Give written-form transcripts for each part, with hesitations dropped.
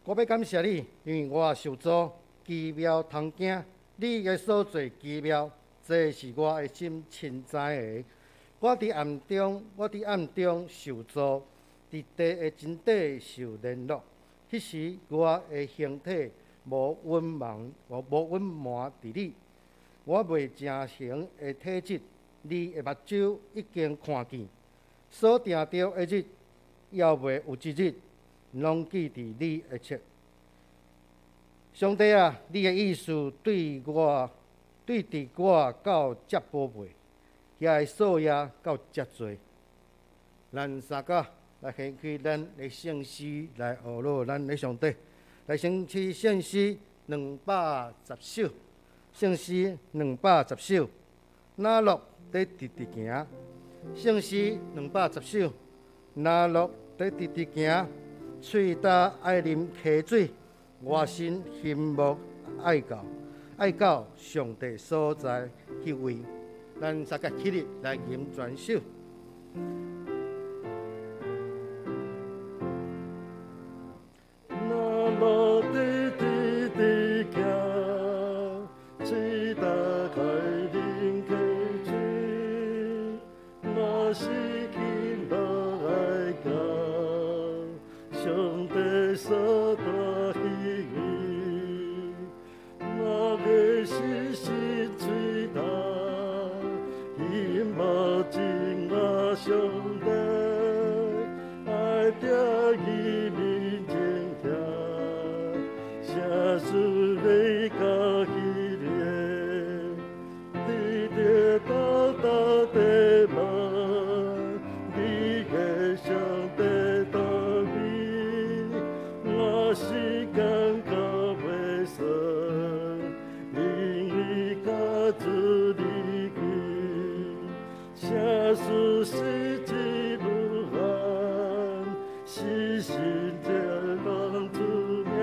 我欲感謝你，因為我受詛，奇妙通驚，你的所做奇妙，這是我的心深知的。我佇暗中，我佇暗中受詛，佇地的真底受連絡。彼時我的形體無隱瞞，無隱瞞佇你。我未成形的體質，你的目睭已經看見。所定著的日，猶未有一日，攏記佇你的冊。上帝啊，你的意思對我，對佇我到遮寶貝，遐的數額到遮濟。咱三甲來掀開咱的聖詩來學樂咱的上帝，來掀開聖詩210首，聖詩210首，哪樂佇直直行，聖詩兩百十首，哪樂佇直直行，喙焦愛啉溪水，我心欣慕愛到愛到上帝所在彼位，咱三個起立來吟全首。哪樂直直直行，喙焦愛啉溪水，我是欣慕愛到上帝所在彼位，我的心心喙焦，欣慕真我上帝，愛佇伊面前行，啥事欲到彼个，直直到到的問，你的上帝佗位，我是感覺袂順，因為佮主離開，啥事實際無限，是信這當主名，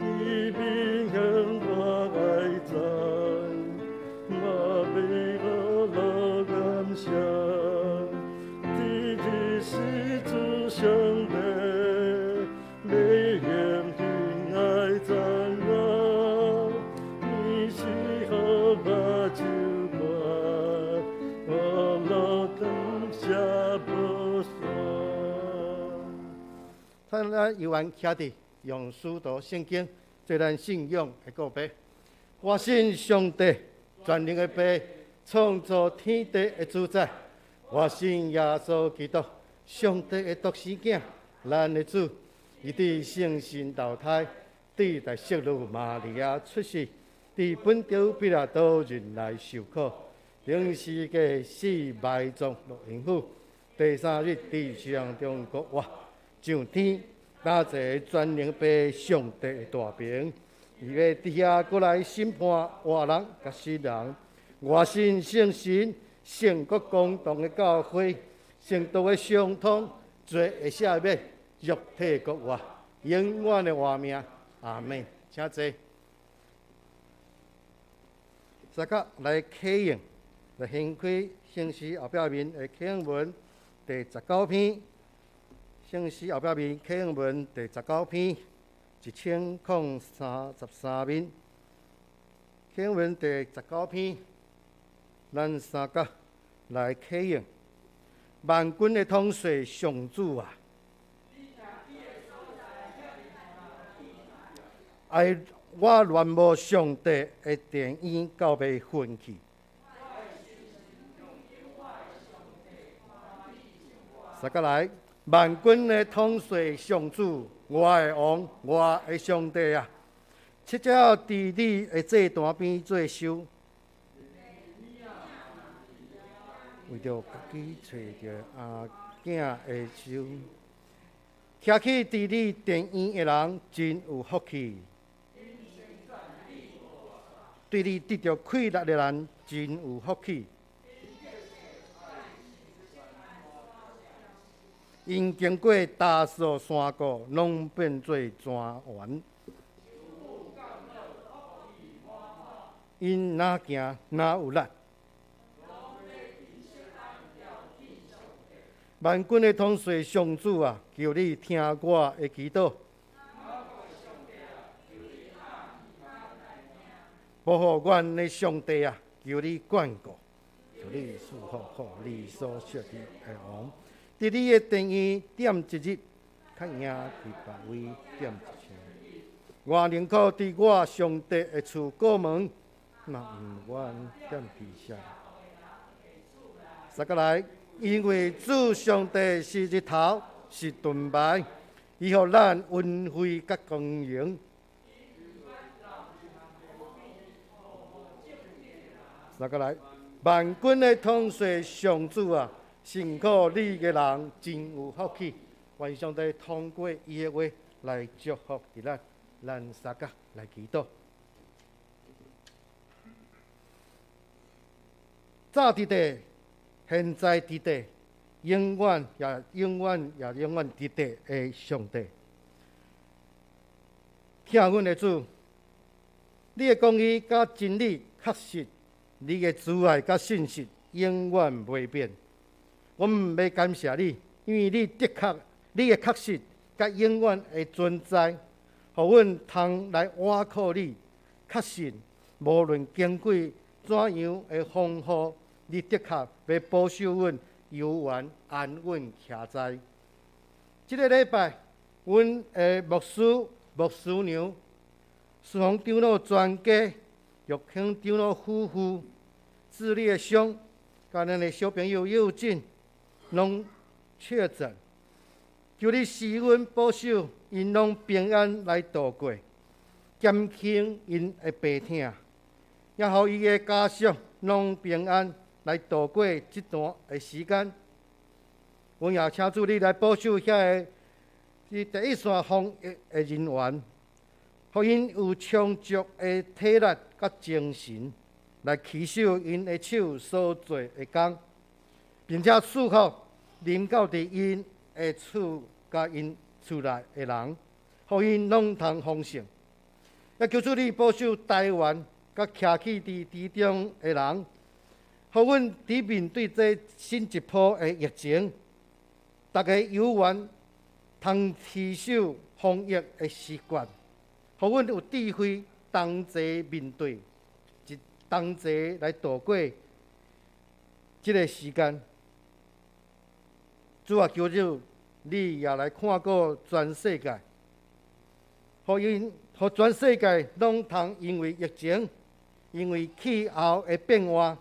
伊面向我愛讚，我欲學樂感謝，直直是主上帝，欲用敬愛讚我，你是予我手牽，我樂感謝無煞。咱咱猶原徛佇用使徒聖經做咱信仰的告白。我信上帝全能的父，創造天地的主宰。我信耶穌基督，上帝的獨生囝，咱的主。伊佇聖神投胎，佇大聖女瑪利亞出世，佇本丟彼拉多忍耐受苦，釘十字架死埋葬落陰府，第三日佇死人中復活，上天，擔坐全能父上帝的大爿，伊欲佇遐閣來審判活人佮死人。我信聖神，聖國公同的教會，聖徒的相通，罪的赦免，肉體復活，永遠的活命。阿門。請坐。三甲來啟應，來掀開聖詩後壁面的啟應文第十九篇。聖詩後壁面啟應文第十九篇，1033面。啟應文第十九篇，咱三甲來啟應。萬軍的統帥上主啊！愛我戀慕上帝的殿院到欲昏去。三甲來，萬軍的統帥上主，我的王，我的上帝啊！七隻佇你的祭壇邊做壽，為著家己揣著阿囝的壽，徛起佇你殿院的人真有福氣。對你得著快樂的人真有福氣。𪜶經過大數山谷，攏變做泉源。𪜶若行若有力。萬軍的統帥上主啊，求你聽我的祈禱。保護阮的上帝啊，求你眷顧，求你賜福予你所設立的王。佇你的殿院踮一日，較贏佇別位踮1000。我寧可佇我上帝的厝過門，嘛毋願踮佇遮。三個來，因為主上帝是日頭，是盾牌，伊予咱恩惠佮光榮。三個來，萬軍的統帥上主啊，信靠你的人真有福氣。願上帝通過伊的話來祝福佇咱，咱三個來祈禱。早佇地，現在佇地，永遠也永遠也永遠佇地的上帝，疼阮的主，你的公義佮真理確實，你的慈愛佮信實永遠袂變。阮欲感謝你，因為你的確，你的確實佮永遠的存在，予阮通來倚靠你。確實，無論經過怎樣的風雨，你的確欲保守阮悠遠安穩徛在。這个禮拜，阮的牧師、牧師娘、思宏長老全家、玉興長老夫婦、智烈兄，佮咱的小朋友幼進，攏確診。求你施恩保守，𪜶攏平安來度過，減輕𪜶的病痛，也予伊的家屬攏平安來度過這段的時間。阮也請主你來保守遐个佇第一線防疫的人員，予𪜶有充足的體力佮精神來持守𪜶的手所做的工，並且賜福臨到佇𪜶的厝佮𪜶厝內的人，予𪜶攏通豐盛。也求主你保守台灣佮徛起佇其中的人，予阮佇面對這新一波的疫情，逐家有緣通持守防疫的習慣，予阮有智慧同齊面對，一同齊來度過這个時間。主啊，求主你也來看顧全世界，予𪜶，予全世界攏通因為疫情，因為氣候的變化，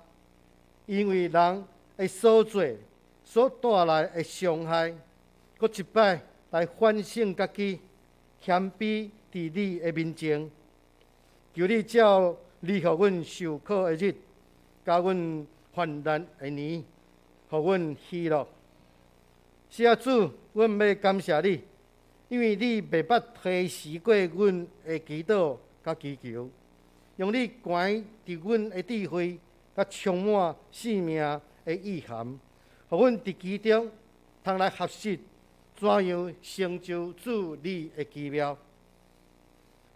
因為人的所做所帶來的傷害，閣一擺來反省家己，謙卑佇你的面前，求你照你予阮受苦的日，佮阮患難的年，予阮喜樂。是啊，主，阮欲感謝你，因為你袂捌推辭過阮的祈禱佮祈求，用你關佇阮的智慧，佮充滿生命的意涵，予阮佇其中通來學習怎樣成就主你的奇妙。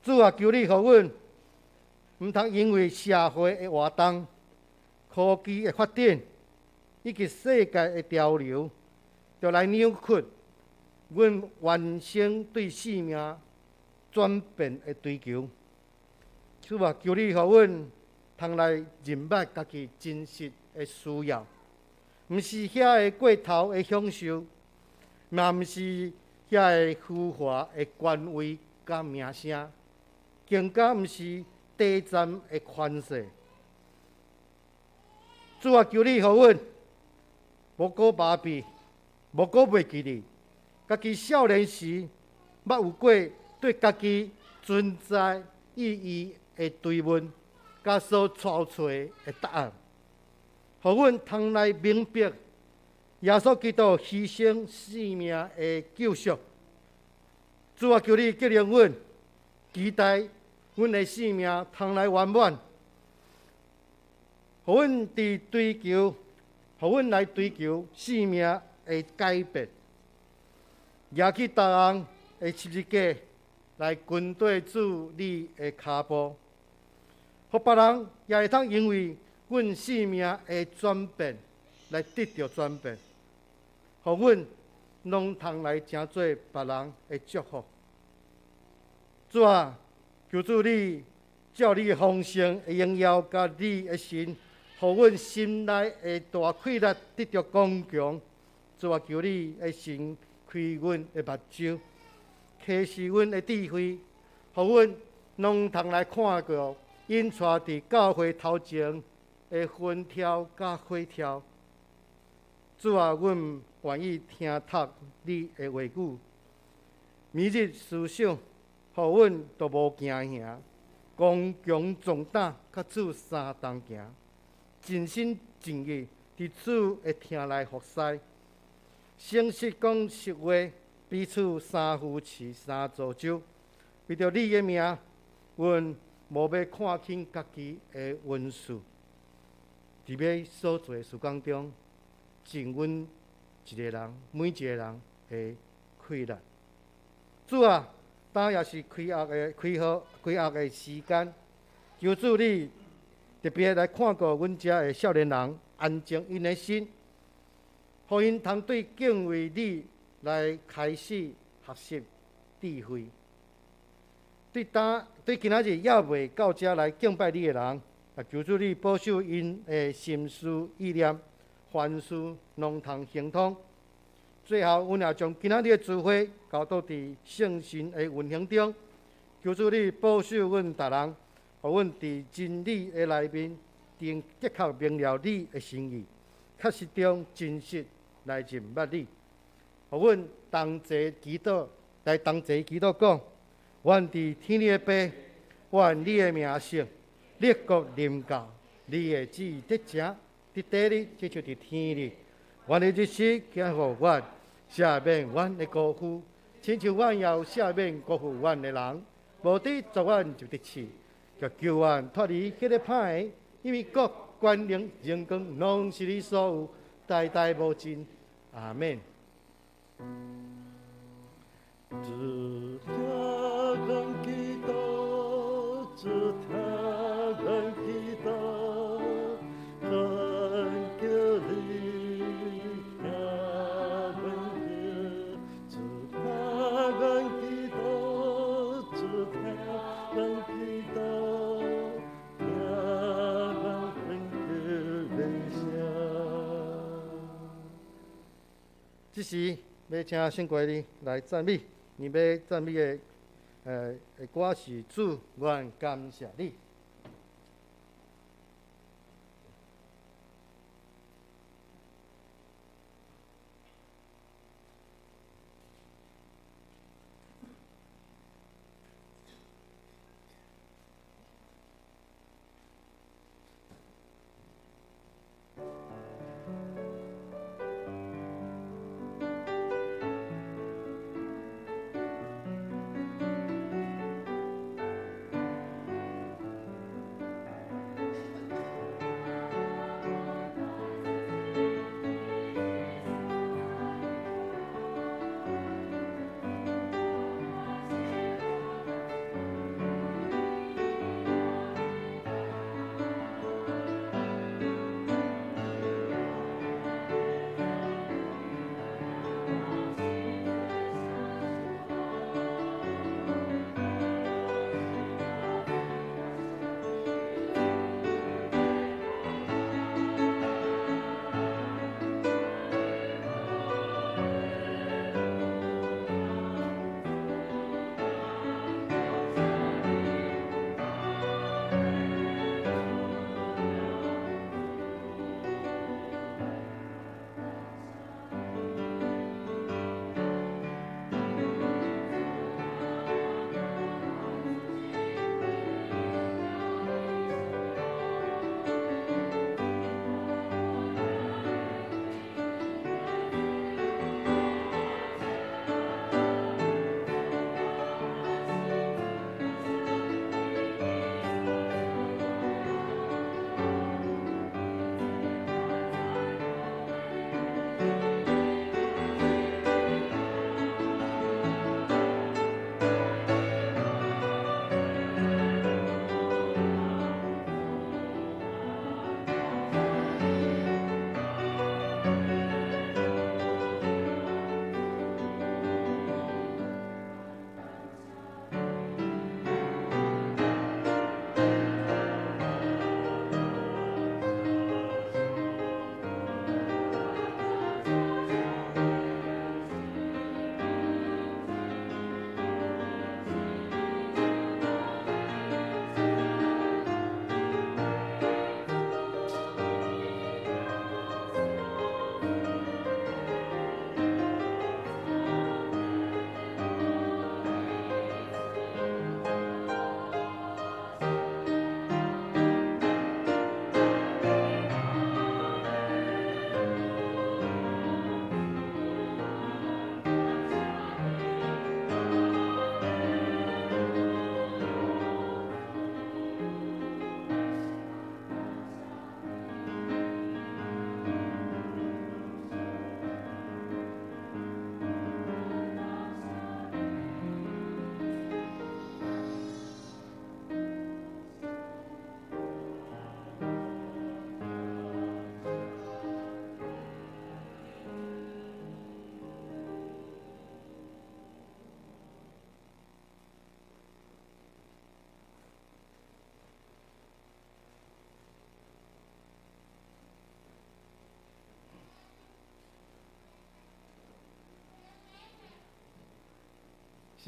主啊，求你予阮毋通因為社會的活動、科技的發展以及世界的潮流，就來扭曲阮原生對生命轉變的追求。主啊，求你予阮通來認捌家己真實的需要，毋是遐个過頭的享受，嘛毋是遐个浮華的權位佮名聲，更加毋是短暫的權勢。主啊，求你予阮無閣麻痹，無閣袂記得，家己少年時捌有過對家己存在意義的追問，佮所找揣的答案，予阮通來明白耶穌基督犧牲性命的救贖。主啊，求你激勵阮，期待阮的生命通來圓滿，予阮佇追求，予阮來追求生命的改變，舉起逐項的十字架來跟綴主你的跤步，予別人也會當因為阮生命的轉變來得著轉變，予阮攏通來成做別人的祝福。主啊，求主你照你的豐盛的榮耀佮你的神，予阮心內的大快樂得著剛強。主啊，求你的神開阮的目睭，啟示阮的智慧，予阮攏通來看著𪜶帶佇教會頭前的紛挑佮火柱。主啊，阮願意聽讀你的話語，每日思想，予阮都無驚嚇，剛強壯膽，佮主相同行，盡心盡意佇主的廳內服侍，誠實講實話，彼此相扶持、相造就。為著你的名，阮無欲看輕家己的恩賜，佇欲所做的事工中，盡阮一个人，每一個人的氣力。主啊，今也是開學的開學開學的時間，求主你特別來看顧阮遮的少年人，安靜𪜶的心，予𪜶通對敬畏你來開始學習智慧。對今對今仔日猶未到遮來敬拜你的人，啊，求主你保守𪜶的心思意念，凡事攏通亨通。最後，阮也將今仔日的聚會交託佇聖神的運行中，求主你保守阮逐人，予阮佇真理的內面，定的確明了你的心意，確實中真實來認捌你。予阮同齊祈禱，來同齊祈禱講：阮佇天裡的父，願你的名聖，你國臨到，你的旨意得成，佇地裡親像佇天裡。阮的日食今予阮，赦免阮的過負，親像阮也有赦免辜負阮的人。無得作阮入佇試，卻救阮脫離彼個歹的，因為國、權能、榮光，攏是你所有，代代無盡。阿們。主聽阮祈禱，主聽阮祈禱，懇求你聽阮祈，主聽阮祈禱，主聽阮祈禱，聽阮懇求的聲。這時欲請聖國你來讚美，你欲讚美的歌是主，阮感謝你。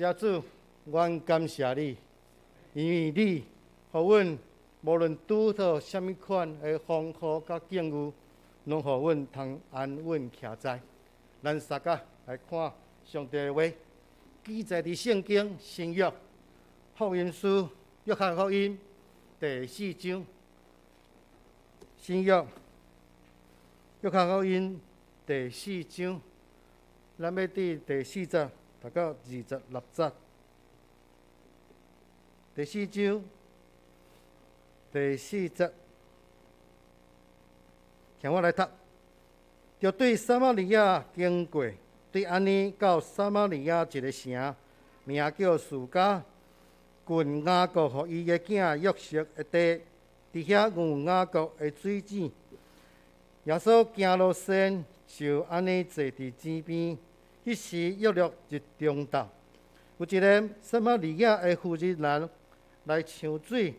是啊，主，阮感謝你，因為你予阮無論拄著啥物款的風雨佮境遇，攏予阮通安穩徛在。咱三個來看上帝的話，記載佇聖經新約福音書約翰福音第四章。新約約翰福音第四章，咱欲佇第四節讀到26節。第四章第四節，聽我來讀。就對撒瑪利亞經過，對按呢到撒瑪利亞一个城，名叫示迦，近雅各予伊的囝約瑟的地，佇遐有雅各的水井。耶穌行落山，就按呢坐佇井邊。彼時約略日中晝，有一个撒瑪利亞的婦人來來搶水。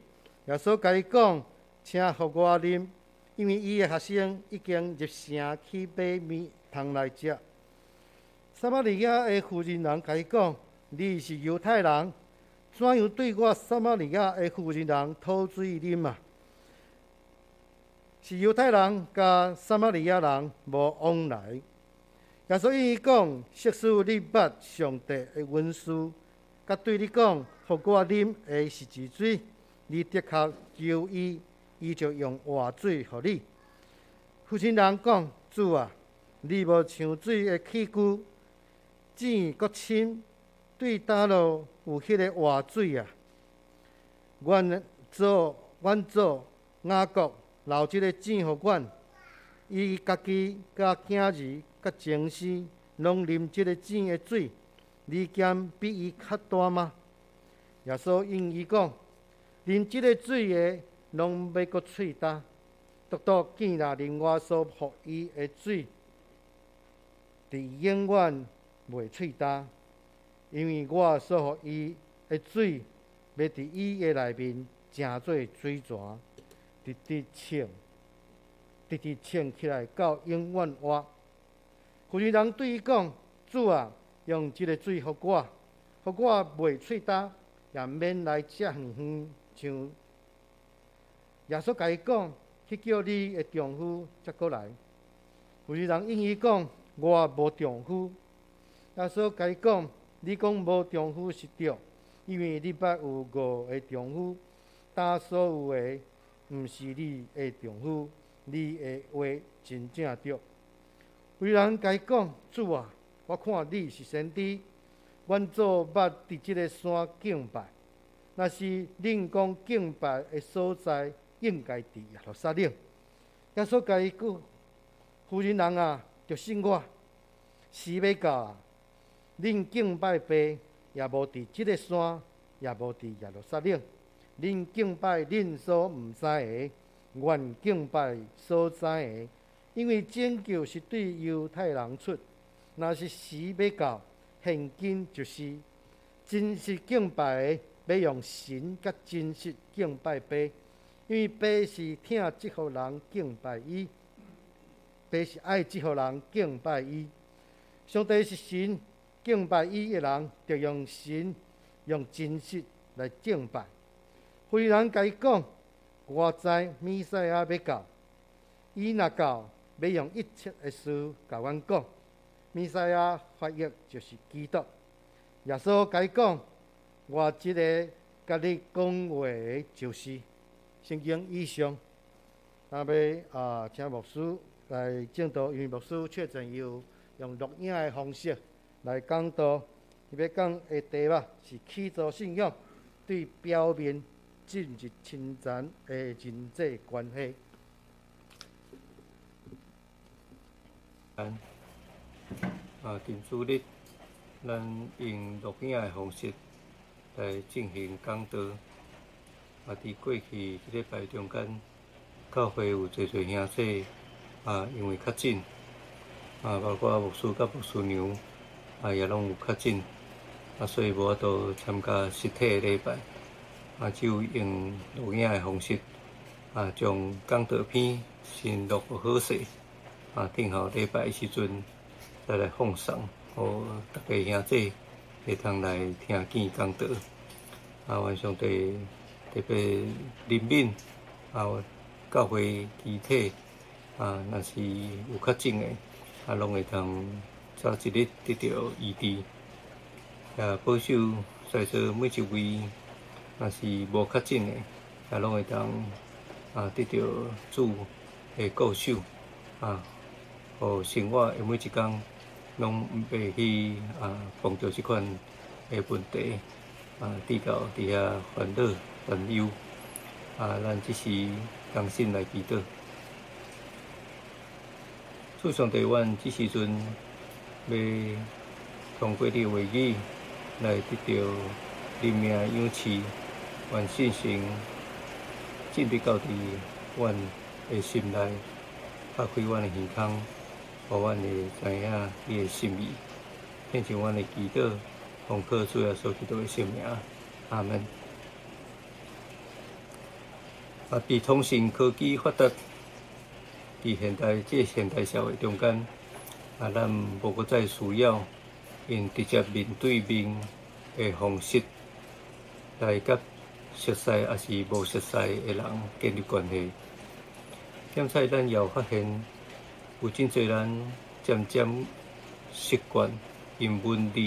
耶穌共伊講：請予我啉，因為伊的學生已經入城去買物通來食。撒瑪利亞的婦人人共伊講：你是猶太人，怎樣對我撒瑪利亞的婦人人討水啉啊？是猶太人佮撒瑪利亞人無往來。耶穌伊講：即使你捌上帝的恩賜，佮對你講，予我啉的是水，你的確求伊，伊就用活水予你。婦人人講：主啊，你無搶水的器具，井閣深，對佗落有彼个活水啊？阮祖雅各留這个井予阮，伊家己佮囝兒佮精牲攏啉這个井的水，你敢比伊較大嗎？耶穌應伊講：啉這个水的，攏欲閣喙焦；獨獨見若啉我所予伊的水，佇永遠袂喙焦，因為我所予伊的水，欲佇伊的內面成做水泉，直直衝，直直衝起來到永遠活。婦人人對伊講：主啊，用這个水予我，予我袂喙焦，也免來遮遠遠搶。耶穌共伊講：去叫你的丈夫才閣來。婦人人應伊講：我無丈夫。耶穌共伊講：你講無丈夫是對，因為你捌有五个丈夫，今所有的毋是你的丈夫，你的話真正對。婦人共伊講：主啊，我看你是先知，阮祖捌佇這个山敬拜，若是恁講敬拜的所在，應該佇耶路撒冷。耶穌共伊講：婦人人啊，著信我，時欲到啊，恁敬拜父，也無佇這个山，也無佇耶路撒冷。恁敬拜恁所毋知的，阮敬拜所知的，因為拯救是對猶太人出。若是時欲到，現今就是，真實敬拜的，欲用神佮真實敬拜父，因為父是疼這號人敬拜伊，父是愛這號人敬拜伊。上帝是神，敬拜伊的人，著用神用真實來敬拜。婦人共伊講：我知彌賽亞欲到，伊若到，欲用一切的事共阮講。彌賽亞翻譯就是基督。耶穌共伊講：我這个佮你講話的就是聖經以上。啊，欲啊，請牧師來證道，因為牧師確診有用錄影的方式來講道。伊欲講的題目是起初信仰對表面進入親層的人際關係。啊，今主日，咱用錄影的方式來進行講道。啊，佇過去這禮拜中間，教會有濟濟兄弟啊，因為確診，啊，包括牧師佮牧師娘啊，也攏有確診，啊，所以無法度參加實體的禮拜，啊，只有用錄影的方式，啊，將講道片先錄好勢，啊，等候禮拜的時陣再來放送，予逐家兄弟會通來聽見講道。啊，願上帝特別憐憫啊，教會肢體啊，若是有確診的，啊，攏會通早一日得著醫治。也保守在座每一位，若是無確診的，也攏會當啊得著主的顧守啊，予生活的每一工攏袂去啊碰著這款的問題啊，直到佇遐煩惱煩憂啊，咱這時同心來祈禱。主上帝，阮這時陣欲通過你的話語來得著靈命養飼，願聖神進入到佇阮的心內，拍開阮的耳孔，予阮會知影你的心意。聽從阮的祈禱，奉靠主耶穌基督的聖名，阿門。啊，佇通訊科技發達，佇現代這個現代社會中間，啊，咱無閣再需要用直接面對面的方式來佮熟似抑是無熟似的人建立關係。檢採咱也有發現，有真濟人漸漸習慣用文字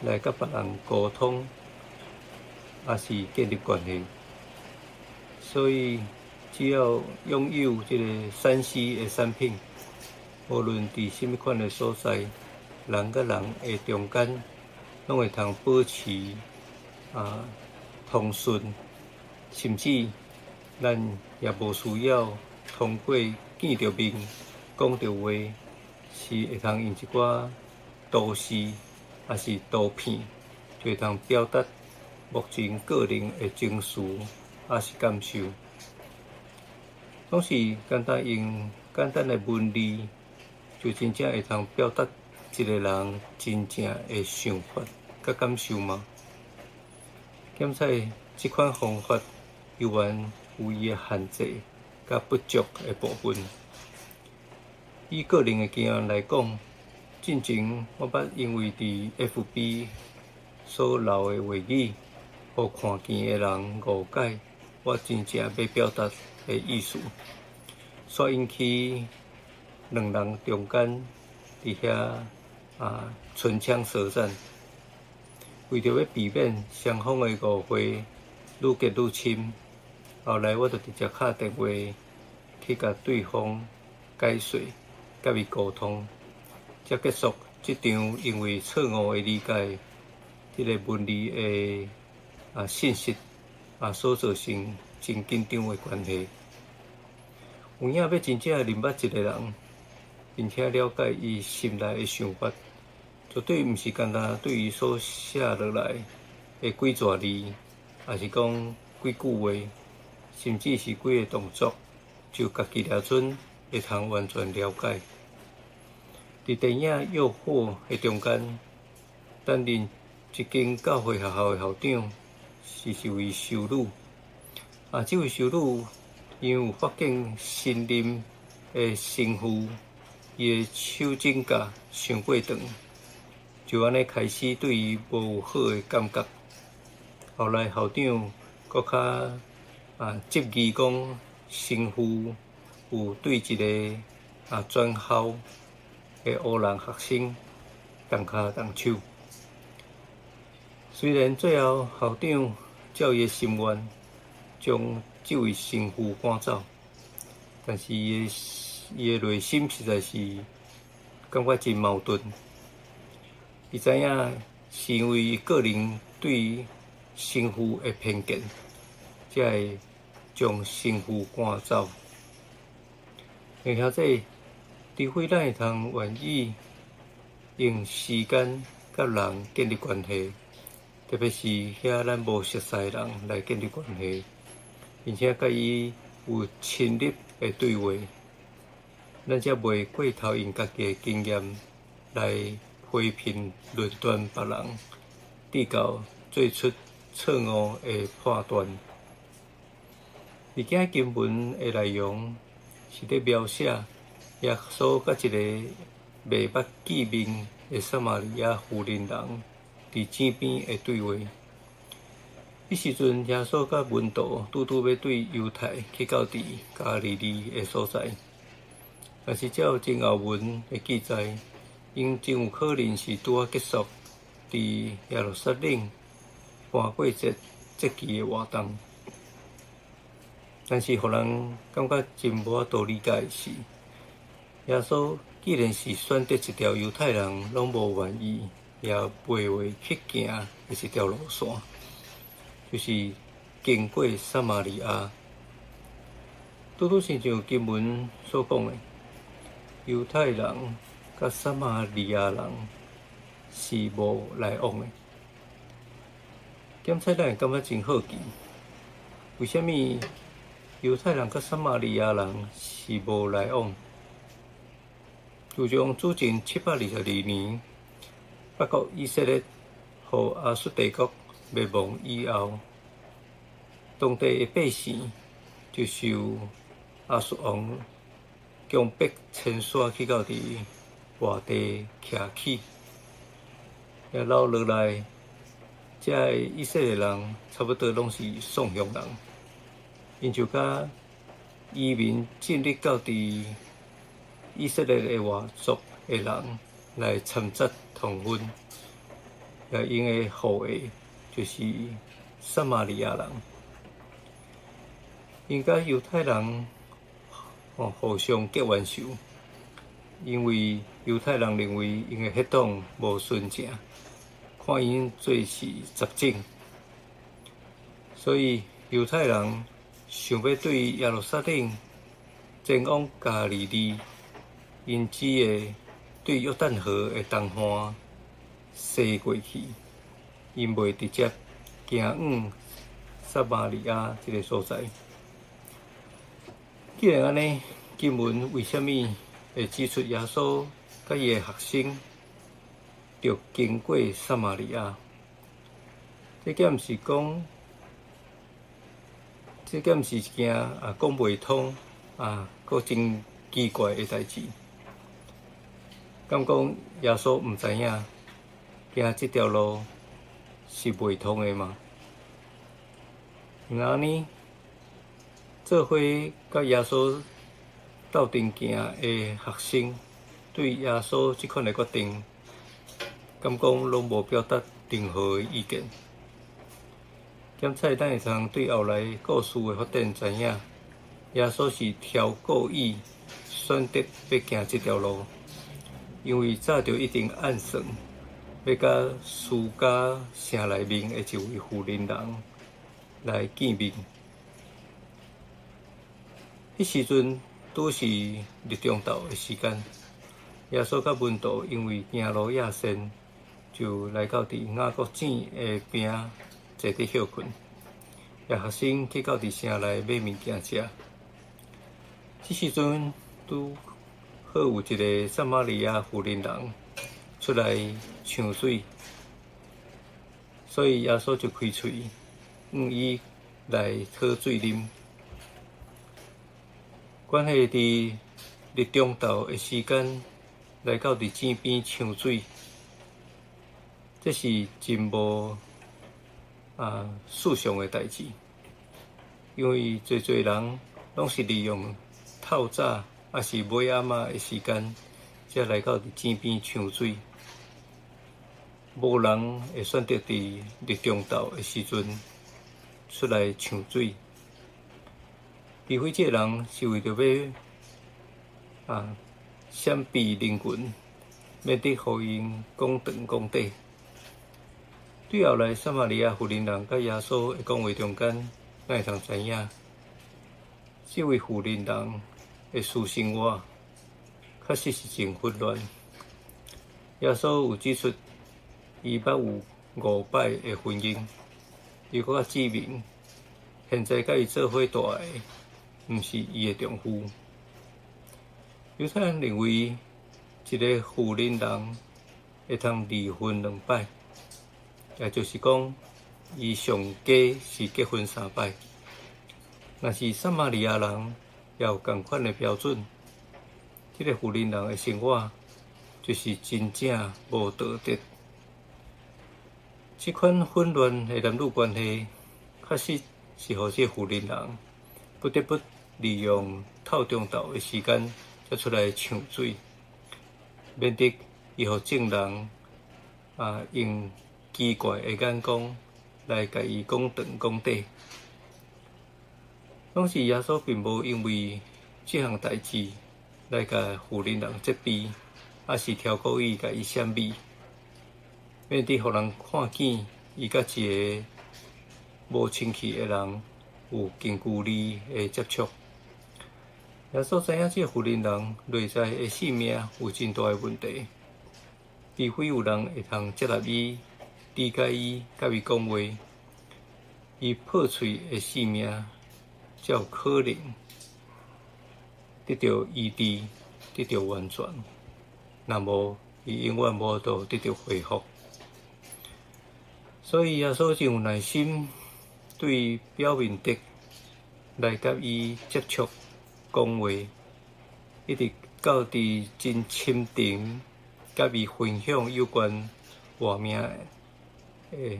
來佮別人溝通，抑是建立關係。所以，只要擁有這個3C 的產品，無論佇啥物款的所在，人佮人的中間，攏會通保持啊通訊，甚至咱也無需要通過見著面講著話，是會通用一寡圖示抑是圖片，就會通表達目前個人的情緒抑是感受。總是簡單用簡單的文字，就真正會通表達一個人真正的想法佮感受嗎？檢採這款方法猶原有伊的限制佮不足的部分。以個人的經驗來講，進前我捌因為佇 FB 所留的話語，予看見的人誤解我真正欲表達的意思，煞引起兩人中間佇遐啊唇槍舌戰。為著欲避免雙方的誤會愈結愈深，後來我就直接敲電話去共對方解說，佮伊溝通，才結束這場因為錯誤的理解，這个文字的啊信息啊所造成真緊張的關係。有影欲真正認捌一個人，並且了解伊心內的想法，絕對毋是干焦對伊所寫落來的幾逝字，抑是講幾句話，甚至是幾个動作，就家己掠準會通完全了解。佇電影《誘惑》的中間，擔任一間教會學校的校長是一位修女。啊，這位修女因有發現新任的神父，伊的手指甲傷過長，就按呢開始對伊無有好的感覺。後來校長閣較啊質疑講，神父有對一个啊轉校的黑人學生動跤動手。雖然最後校長照伊的心願，將這位神父趕走，但是伊的內心實在是感覺真矛盾。伊知影是因為伊個人對神父的偏見，才會將神父趕走。弟兄姊，除非咱會通願意用時間佮人建立關係，特別是遐咱無熟似的人來建立關係，並且佮伊有親密的對話，咱才袂過頭用家己的經驗來批評論斷別人，直到做出錯誤的判斷。而今經文的內容是咧描寫耶穌佮一个袂捌見面的撒瑪利亞婦人人佇井邊的對話。彼時陣，耶穌佮門徒拄拄欲對猶太去到佇加利利的所在，但是照前後文的記載，𪜶真有可能是拄仔結束佇耶路撒冷盤過節節期的活動。但是，予人感覺真無法度理解的是，耶穌既然是選擇一條猶太人攏無願意，也袂會去行的一條路線，就是經過撒瑪利亞。拄拄親像經文所講的，猶太人佮撒瑪利亞人是無來往的。檢採咱會感覺真好奇，為啥物猶太人佮撒瑪利亞人是無來往？自從主前722年，北國以色列予亞述帝國滅亡以後，當地的百姓就受亞述王強迫遷徙去到佇外地徛起，也留落來，遮的以色列人差不多攏是喪鄉人，𪜶就佮移民進入到佇以色列的外族的人來摻雜通婚，也𪜶的後裔就是撒瑪利亞人。𪜶佮猶太人互相結冤仇，因為猶太人認為𪜶的血統無純正，看𪜶做是雜種，所以猶太人想欲對耶路撒冷前往加利利，𪜶只會對約旦河的東岸踅過去，𪜶袂直接行往撒瑪利亞這个所在。既然按呢，經文為啥物會指出耶穌佮伊的學生著經過撒瑪利亞？這敢毋是講，這敢毋是一件講袂通啊，閣真奇怪的代誌？敢講耶穌毋知影行這條路是袂通的嗎？若按呢，做伙佮耶穌鬥陣行的學生，對耶穌這款的決定，敢講攏無表達任何的意見。檢採咱會通對後來故事的發展知影，耶穌是超故意選擇欲行這條路，因為早就已經暗算，欲佮書迦城內面的一位婦人人來見面。彼時陣拄是日中晝的時間，耶穌佮門徒因為行路野踭，就來到佇雅各井的邊仔坐佇歇睏。也學生去到佇城內買物件食。這時陣拄好有一个撒瑪利亞婦人人出來搶水，所以耶穌就開喙，向伊來討水啉。關係佇日中晝的時間來到佇井邊搶水，這是真無思想的代誌，因為濟濟人攏是利用透早抑是尾暗仔的時間，才來到佇井邊搶水。無人會選擇佇日中晝的時陣出來搶水，除非這个人是為著欲閃避人群，免得予𪜶講長講短。對後來撒瑪利亞婦人人佮耶穌的講話中間，咱會通知影，這位婦人人的私生活確實是真混亂。耶穌有指出，伊捌有五擺的婚姻，伊閣較指明，現在佮伊做伙蹛的，毋是伊的丈夫。猶太人認為，一個婦人人會通離婚兩擺，也就是講，伊上低是結婚三擺。若是撒瑪利亞人也有仝款的標準，這个婦人人的生活就是真正無道德。這款混亂的男女關係，確實是予這個婦人人不得不利用透中晝的時間，才出來搶水，免得伊予眾人用奇怪的眼光來共伊講長講短。當時耶穌並無因為這項代誌來共婦人人責備，抑是超過伊共伊相比，免得予人看見伊佮一個無清氣的人有近距離的接觸。耶穌知影這個婦人人內在的性命有真大的問題，除非有人會通接納伊、理解伊、佮伊講話，伊破碎的性命才有可能得著醫治、得著完全。若無，伊永遠無法度得著恢復。所以耶穌真有耐心，對表面的來佮伊接觸、講話，一直到佇真深沉，佮伊分享有關活命的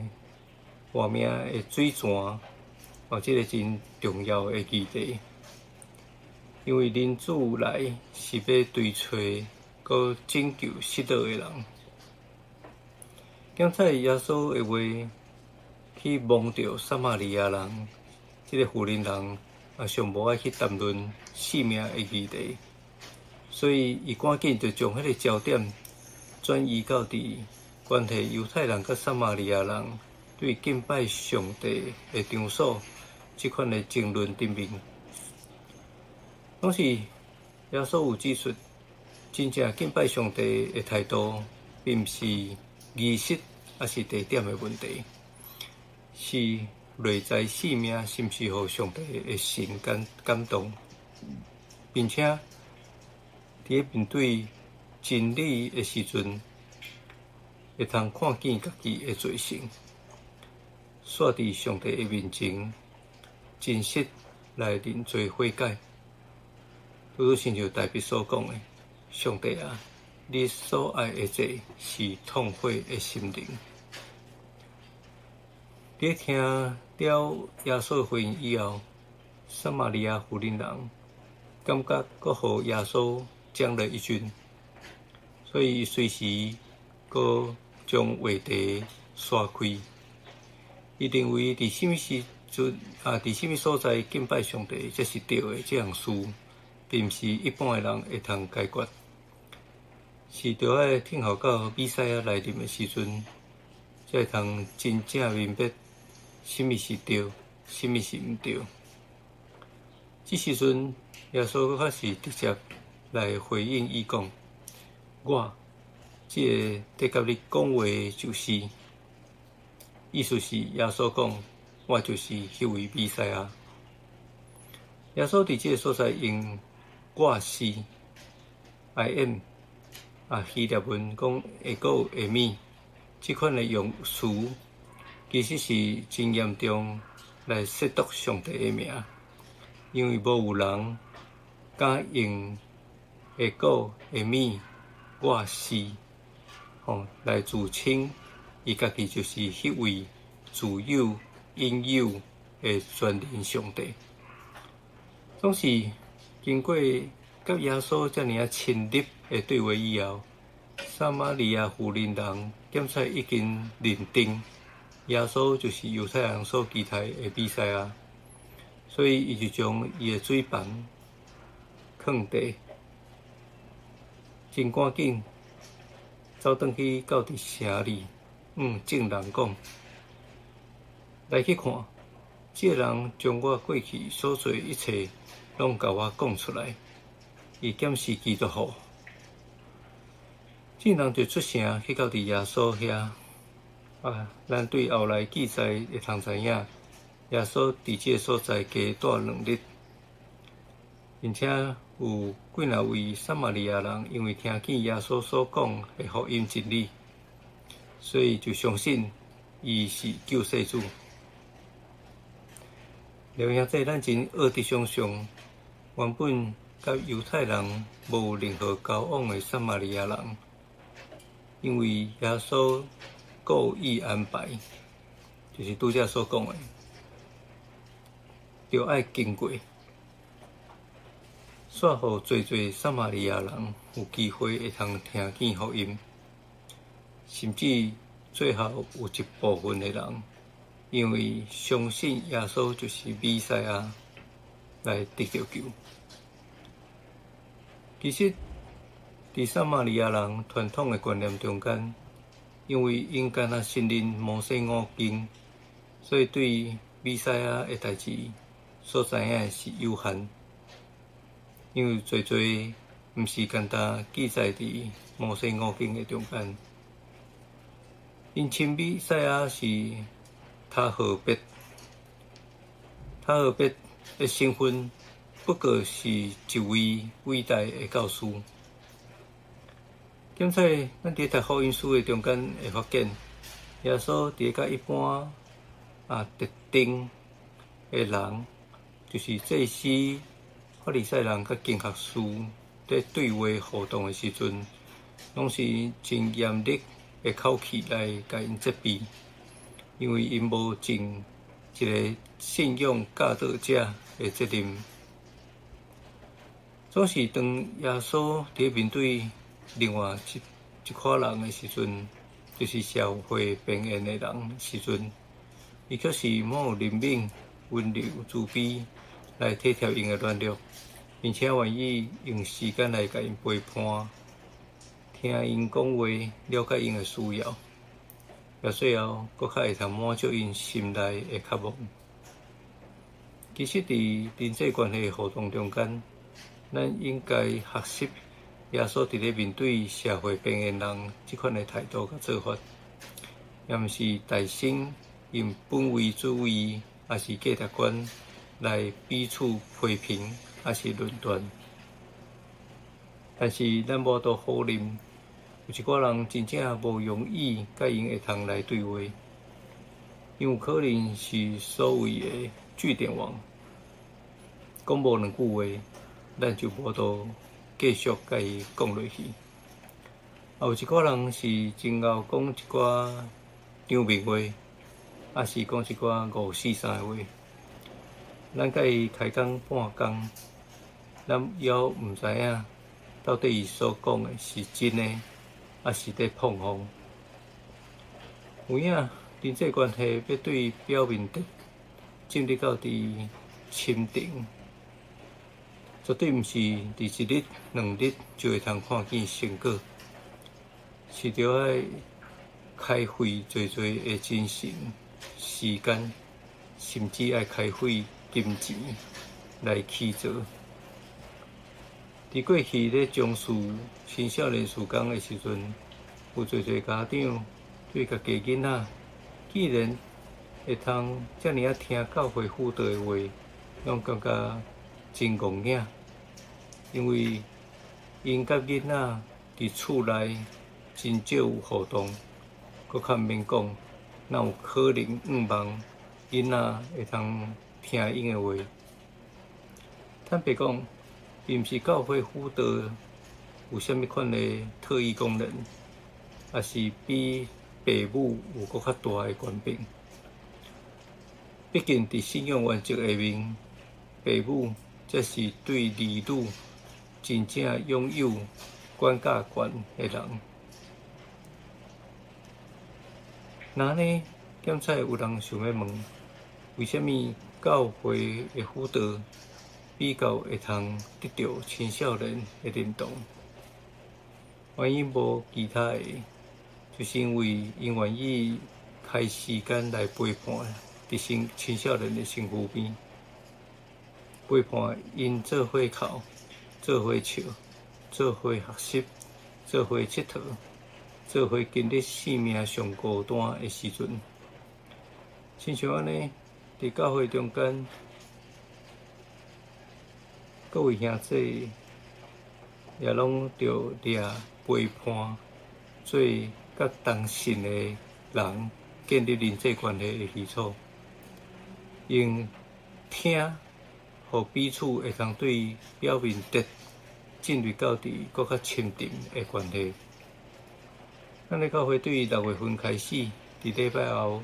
水泉，這個真重要的議題。因為人子來是欲追揣閣拯救失落的人。檢採耶穌的話去蒙著撒瑪利亞人，這個婦人人也上無愛去談論性命的議題，所以伊趕緊就將彼個焦點轉移到佇關係猶太人佮撒瑪利亞人對敬拜上帝的場所這款的爭論頂面。當時耶穌有指出，真正敬拜上帝的態度，並毋是儀式抑是地點的問題，是內在性命是毋是予上帝的神感動，並且佇面對真理的時陣，會通看見家己的罪性，煞佇上帝的面前真實來認罪悔改。拄拄親像大衛所講的：“上帝啊，你所愛的祭是痛悔的心靈。”佇聽了耶穌的回應以後，撒瑪利亞婦人人感覺閣予耶穌將了一軍，所以伊隨時閣將話題徙開。伊認為佇啥物時陣佇啥物所在敬拜上帝，才是對的這項事，並毋是一般的人會通解決，是著愛等候到彌賽亞來臨的時陣，才會通真正明白啥物是對，啥物是毋對。這時陣，耶穌閣較是直接來回應伊講：“我這個佇佮你講話的就是。”意思是耶穌講：“我就是彼位彌賽亞。”耶穌佇這個所在用“我是 ”，I am 希臘文講ἐγώ εἰμι，這款的用詞其實是真嚴重來褻瀆上帝的名，因為無有人敢用ἐγώ εἰμι 我是來自稱伊家己就是彼位自有永有的全能上帝。總是經過佮耶穌遮爾仔親密的對話以後，撒瑪利亞婦人人檢採已經認定耶穌就是猶太人所期待的彌賽亞，所以伊就將伊的水紡囥地，真趕緊走轉去到佇城裡，向眾人講：“來去看，這個人將我過去所做的一切，攏共我講出來。伊敢是基督吼？”眾人就出城去到佇耶穌遐。咱對後來記載會通知影，耶穌佇這個所在加蹛2日，並且有幾若位撒瑪利亞人，因為聽見耶穌所講的福音真理，所以就相信伊是救世主。了兄弟，咱真僫得想像，原本佮猶太人無任何交往的撒瑪利亞人，因為耶穌故意安排，就是拄才所講的，著愛經過，煞予濟濟撒瑪利亞人有機會會通聽見福音，甚至最後有一部分的人，因為相信耶穌就是彌賽亞，來得著救。其實，佇撒瑪利亞人傳統的觀念中間，因為𪜶干焦承認摩西五經，所以對彌賽亞的代誌所知影的是有限。因為濟濟毋是干焦記載佇摩西五經的中間。𪜶稱彌賽亞是塔和別，塔和別的身份不過是一位偉大的教師。檢採咱佇讀福音書的中間會發現，耶穌佇佮一般特定的人，就是祭司、法利賽人佮經學師佇對話互動的時陣，攏是真嚴厲的口氣來共𪜶責備，因為𪜶無盡一个信仰教導者的責任。總是當耶穌佇面對另外一款人的時陣，就是社會邊緣的人時陣，伊卻是滿有憐憫、溫柔、慈悲來體貼𪜶的軟弱，並且願意用時間來共𪜶陪伴，聽𪜶講話，了解𪜶的需要，也最後閣較會通滿足𪜶心內的渴望。其實，佇人際關係互動中間，咱應該學習耶穌佇咧面對社會邊緣人這款的態度佮做法，也毋是大聲用本位主義，抑是價值觀來彼此批評，抑是論斷。但是咱無法度否認，有一寡人真正無容易佮𪜶會通來對話，因有可能是所謂的句點王，講無兩句話，咱就無法度繼續共伊講落去。也有一寡人是真𠢕講一寡場面話，抑是講一寡五四三的話。咱共伊開講半工，咱猶毋知影到底伊所講的是真的，抑是佇膨風。有影人際關係欲對表面的進入到佇深層，絕對毋是佇一日兩日就會通看見成果，是著愛開費濟濟的精神、時間，甚至愛開費金錢來去做。佇過去咧從事青少年事工的時陣，有濟濟家長對家己囡仔，既然會通遮爾仔聽教會輔導的話，攏感覺真戇囝，因為𪜶佮囡仔佇厝內真少有互動，閣較毋免講，哪有可能向望囡仔會通聽𪜶的話？坦白講，並毋是教會輔導有啥物款的特異功能，抑是比父母有閣較大的權柄。畢竟佇信仰原則下面，父母才是對兒女真正擁有管教權的人。若按呢，檢採有人想欲問，為啥物教會的輔導比較會通得著青少年的認同？原因無其他的，就是因為𪜶願意開時間來陪伴佇青少年的身軀邊，陪伴𪜶做伙哭、做伙笑、做伙學習、做伙𨑨迌、做伙經歷生命上孤單的時陣。親像按呢，佇教會中間，各位兄弟也攏著掠陪伴，做佮同信的人建立人際關係的基礎，用聽，予彼此會通對表面的進入到佇閣較深層的關係。咱的教會對6月份開始，佇禮拜後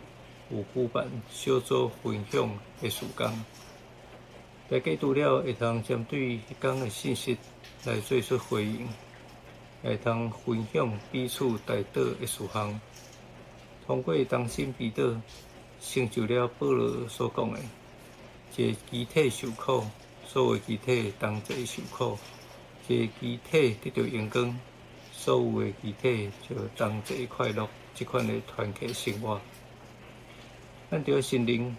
有舉辦小組分享的時間。大家除了會通針對彼工的信息來做出回應，也會通分享彼此代禱的事項。通過同心祈禱，成就了保羅所講的：一个肢體受苦，所有肢體同齊受苦；一個肢體得著榮光，所有的肢體就同齊快樂。這款的團契生活，咱著愛承認，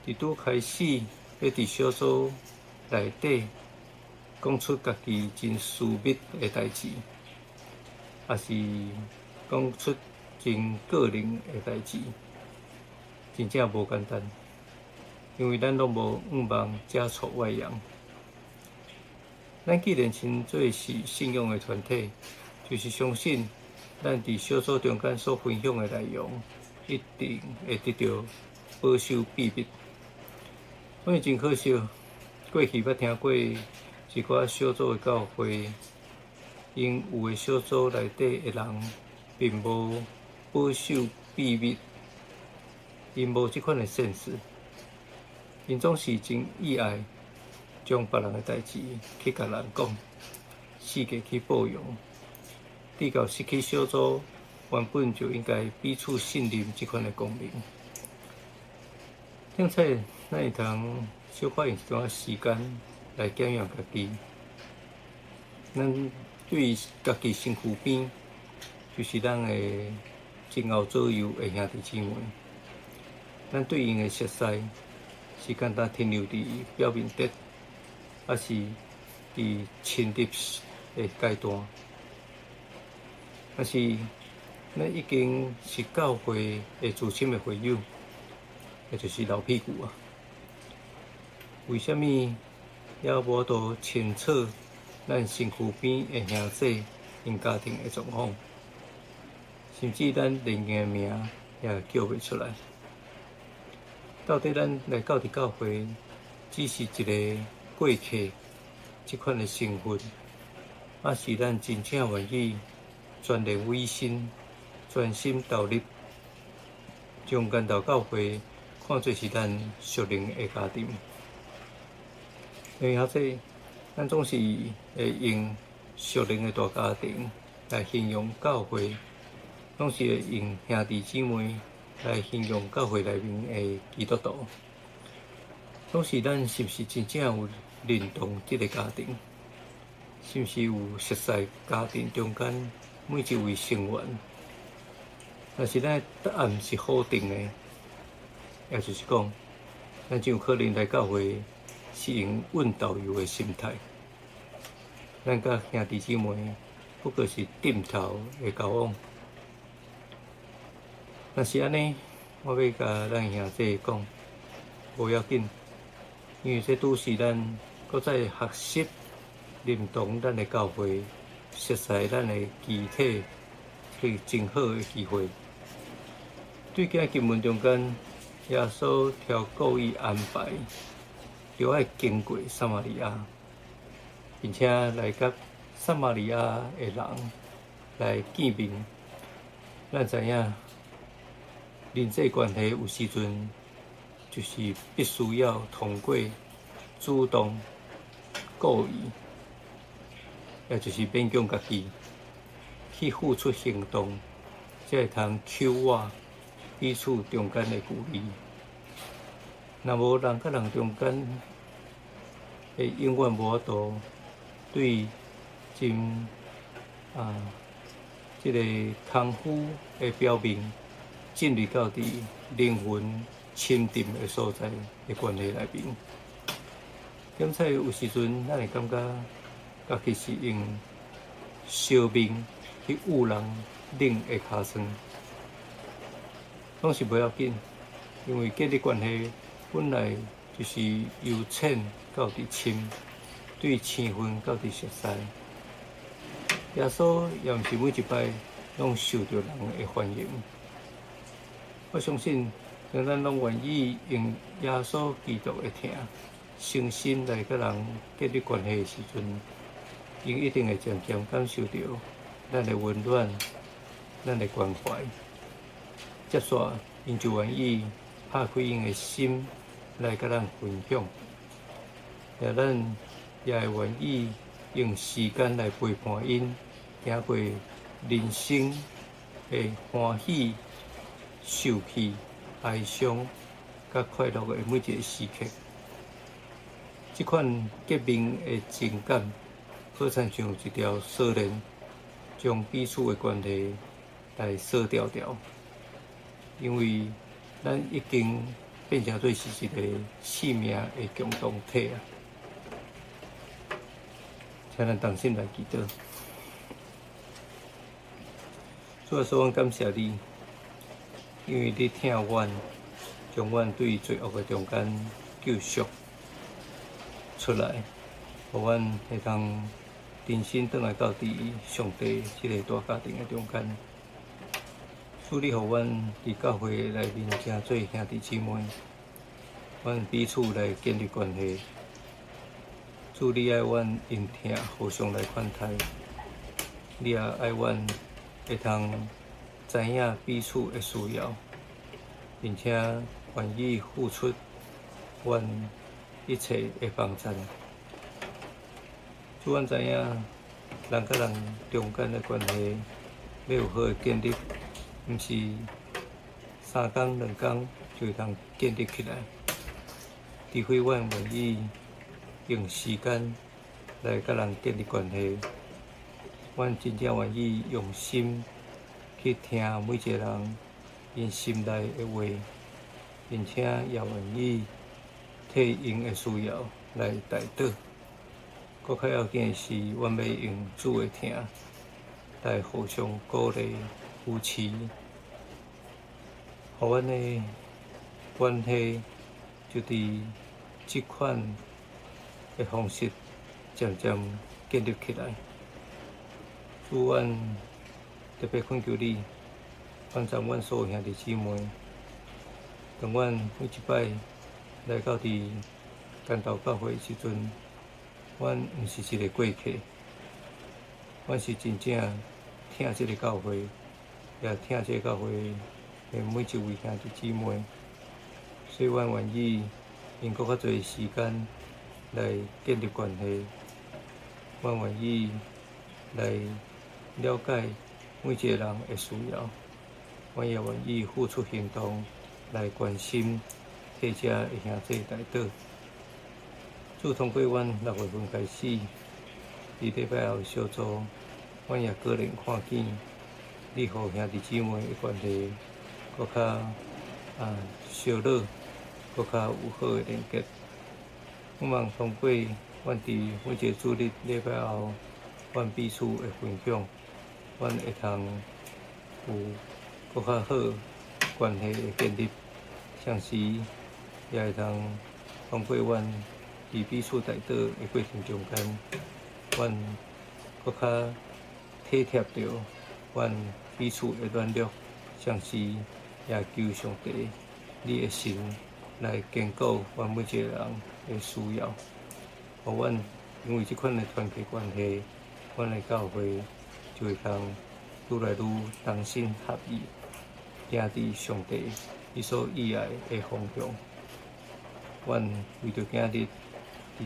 佇拄開始欲佇小組內底講出家己真私密的代誌，抑是講出真個人的代誌，真正無簡單，因為咱攏無向望遮撮外揚。咱既然稱做是信仰的團體，就是相信咱佇小組中間所分享的內容，一定會得著保守秘密。所以真可惜，過去捌聽過一寡小組的教會，𪜶有的小組內底的人，並無保守秘密，𪜶無這款的 sense，𪜶總是真意愛將別人的代誌去共人講，四界去報揚。直到失去小組原本就應該彼此信任這款的功能。並且，咱會通小可用一段時間來檢驗家己。咱對家己身軀邊，就是咱的前後左右的兄弟姊妹。咱對𪜶的熟似，是簡單停留佇表面的，抑是佇親密的階段？抑是咱已經是教會的資深的會友，也就是老屁股啊？為啥物猶無法度清楚咱身軀邊的兄弟𪜶家庭的狀況，甚至咱連𪜶的名也叫袂出來？到底咱來到佇教會，只是一个過客這款的身份，抑是咱真正願意全然委身、全心投入，將源頭教會看做是咱屬靈的家庭？因為遐咱總是會用屬靈的大家庭來形容教會，總是會用兄弟姊妹來形容教會內面的基督徒。總是咱是毋是真正有認同這个家庭？是毋是有熟似家庭中間每一位成員？若是咱的答案是否定的，也就是講，咱真有可能來教會是用阮導遊的心態，咱佮兄弟姊妹不過是點頭的交往。若是按呢，我欲共咱兄弟講，無要緊，因為這拄是咱閣再學習認同咱的教會，熟似咱的肢體，這個真好的機會。對今經文中間，耶穌挑故意安排，著愛經過撒瑪利亞，並且來佮撒瑪利亞的人來見面。咱知影，人際關係有時陣就是必須要通過主動、故意，也就是勉強家己去付出行動，才會通抾倚彼此中間的距離。若無人佮人中間，會永遠無法度對真啊，這个功夫的表面進入到佇靈魂深沉的所在的關係內面。檢採有時陣，咱會感覺家己是用燒面去捂人冷的尻川，攏是無要緊，因為建立關係本來就是由淺到佇深，對生分到佇熟似。耶穌也毋是每一擺攏受著人的歡迎。我相信，當咱攏願意用耶穌基督的疼，誠心來佮人建立關係的時陣，𪜶一定會漸漸感受著咱的溫暖，咱的关怀。接煞，𪜶就愿意拍开𪜶的心来佮咱分享，也咱也会愿意用时间来陪伴𪜶，行过人生的欢喜、受气、哀伤、佮快乐的每一个时刻。这款革命的情感，好亲像一条锁链，将彼此的关系来锁牢牢。因为咱已经变成做是一个生命的共同体啊！请咱同心来祈祷。主耶稣，阮感谢你，因为你疼阮，将阮对罪恶的中间救赎出来，予阮会当重新转来到伫上帝这个大家庭的中间。主，你予阮伫教会内面成做兄弟姊妹，阮彼此来建立关系。主，你爱阮因疼互相来款待，你也爱阮会通知影彼此的需要，并且愿意付出阮一切的帮助。主，阮知影人佮人中间的关系欲有好的建立，毋是三工两工就会通建立起来。除非阮愿意用时间来佮人建立关系，阮真正愿意用心去听每一个人𪜶心内的话，并且也愿意替𪜶的需要来代祷。阁较要紧的是，阮欲用主的疼来互相鼓励、扶持，予阮的关系就伫这款的方式渐渐建立起来。主，阮特别恳求你，帮助阮所有兄弟姊妹，当阮每一摆来到伫竿头教会的时阵，阮毋是一个过客，阮是真正疼这个教会，也疼这个教会的每一位兄弟姊妹，所以阮愿意用阁较济时间来建立关系，阮愿意来了解每一个人的需要，阮也愿意付出行动来关心替遮的兄弟代祷。主，通过阮6月份开始，伫礼拜后的小组，阮也个人看见你予兄弟姊妹的关系阁较烧热，阁较有好的连结。我望通过阮伫每一个主日礼拜后，阮彼此的分享，阮会通有阁较好关系的建立，同时也会通通过阮伫彼此代祷的过程中间，阮阁较体贴著阮彼此的软弱，同时也求上帝你的神来坚固阮每一个人的需要，予阮因为这款的团契关系，阮的教会就会通愈来愈同心合意，行伫上帝伊所意爱的方向。阮为著今日伫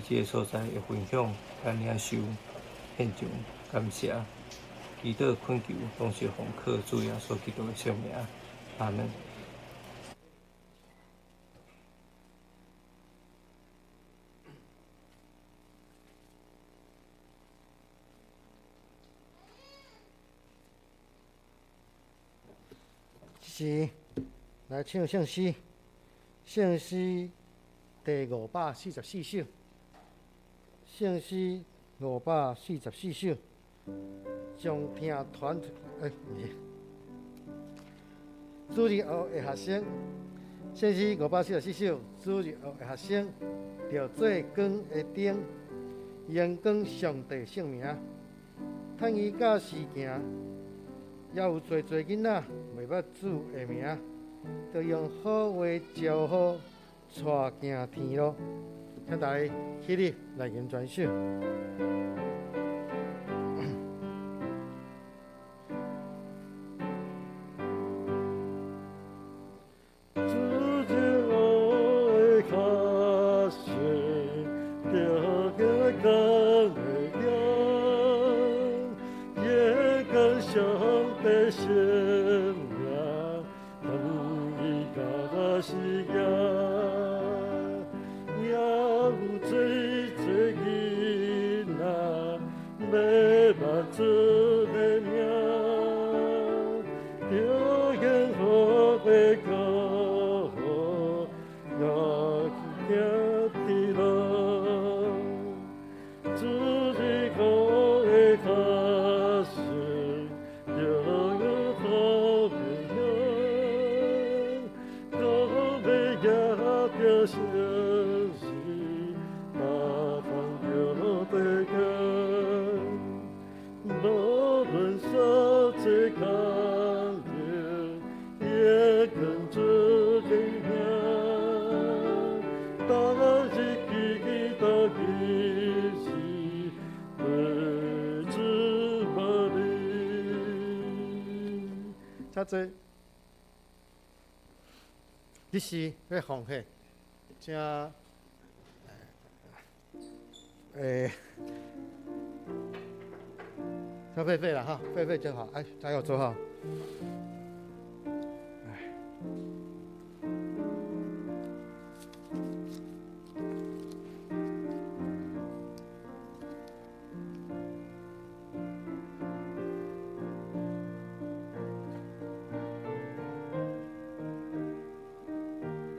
这个所在的分享佮领受，献上感谢，祈祷恳求，拢是奉靠主耶稣基督的圣名，阿们。这是来唱圣诗，圣诗第544首，圣诗544首，将疼传出，毋是，主日学的学生，圣诗544首，主日学的学生，著做光的灯，荣光上帝圣名，趁伊教时行，也有济济囡仔袂捌主的名，著用好话招呼带行天路。请大家起立来吟全首。的生命，等伊甲我死行，也有济济囡仔欲望主的名，着幸福的脚步，也去行直路。主日好的脚声，着好平安，讲欲迎著生死，逐项着地行。无论所济艰难，会跟主的名，逐日祈祷日时，对主无离。请坐。这是欲奉献，请，请费费啦哈，费费就好，哎，加油做好。哎，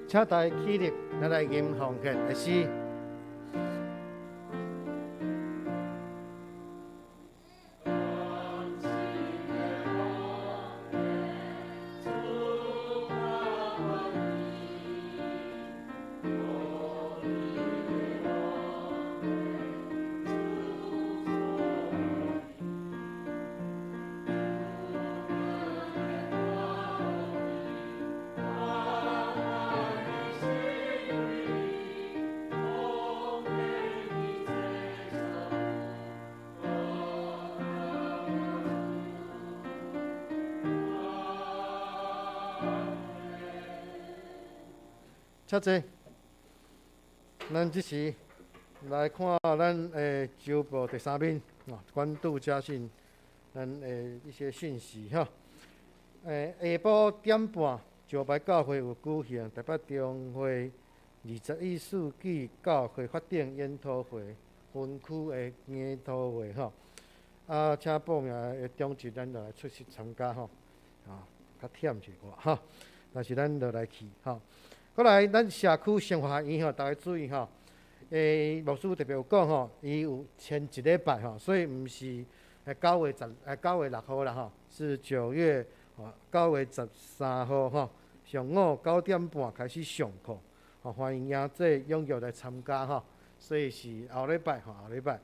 请大家起立，咱來吟奉獻的詩。請坐。咱這時來看咱的週報第三面，啊，關注家信，咱的一些訊息哈。下晡點半，石牌教會有舉行台北中會21世紀教會發展研討會分區的研討會吼。啊，請報名的長執，咱就來出席參加吼。啊，較忝一寡吼，但是咱就來去吼。過來，咱社區生活學院吼，大家注意吼。牧師特別有講吼，伊有前一禮拜吼，所以毋是9月10，9月6號啦吼，是9月13號吼，上午9點半開始上課，吼，歡迎兄弟踴躍來參加吼。所以是後禮拜吼，後禮拜。